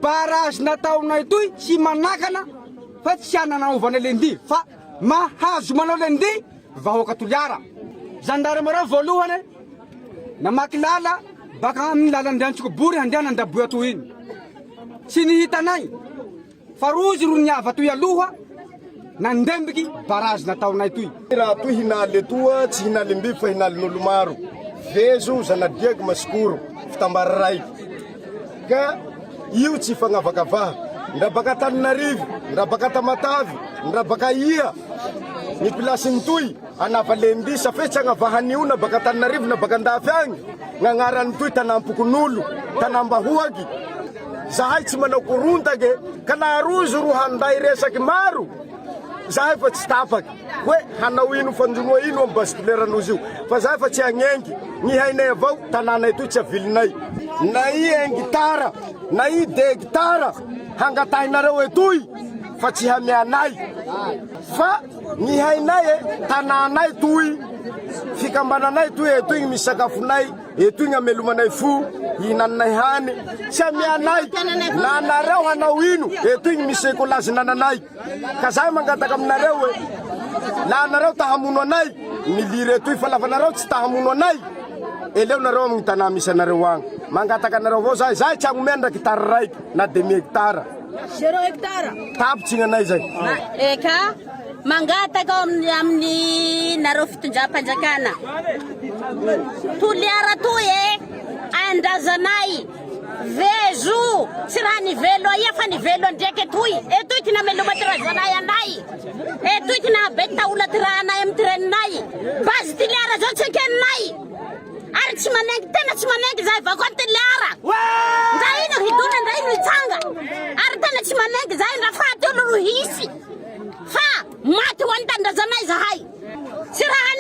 Barrage nataonay toy tsy manakana fa tsy hananaovana lendihy fa mahazo manao lendihy vahoaka Toliara. Gendarmerie voalohany namaky lala baka amin'ny lalan-dRantsikobory handeha nandaboy atoy iny. Tsy ny hitanay fa rozy ro niavy atoy aloha nandembiky barrage nataonay toy. Raha toy hinaly etoa tsy hinalim-biby fa hinalin'olo maro. Vezo, Zanadiagy, Masikoro, fitambara raiky. Ka io tsy ifagnavakavaha. Ndra baka Antananarivo, ndra baka Tamatave, ndra baka ia ny pilasin'ny toy anava lemby sa fe tsy agnavahan'io na baka Antananarivo na baka andafy agny gn'agnaran'ny toy tanam-pokonolo, tanam-bahoaky. Zahay tsy manao korontake ka laha rozy ro handay resaky maro zahay fa tsy tapaky hoe hanao ino fanjonoa ino am base couleur-n'ozy io fa zahay fa tsy hagnenky ny hainay avao tanànay toy tsy avilinay na i un gitara na i deux gitara hangatahinareo etoy fa tsy hameanay fa ny hainay e tanànay toy fikambananay toy etoy ny misy sakafonay Etoy ny amelomanay fo, hihinananay hany, tsy ameanay na nareo hanao ino, etoy ny misy ekolazy nananay. Ka zahay mangataka aminareo hoe, laha nareo ta hamono anay, miliry etoy, fa lafa nareo tsy ta hamono anay, eleo nareo amin'ny tanà misy anareo agny. Mangataka anareo avao zahay, zahay tsy hagnomea ndra gitara raiky na demi hectare. Zéro hectare. Tapitsy gnanay zay. Eka, mangataka amin'ny amin'ny nareo fitondram-panjakana. Toliara toy e, andrazanay vezo tsy raha nivelo aia fa nivelo andriaka etoy, etoy ty nameloma ty razanay anay, etoy ty nahabe taola ty rahanay amy ty reninay, base Toliara zao tsy ekeninay ary tsy manengy tena tsy manengy zahay vahoaka Toliara, ndra ino hidona ndra ino hitsanga ary tena tsy manengy zahay ndra faty olo ro hisy fa maty ho an'ny tanindrazanay zahay. Tsy raha.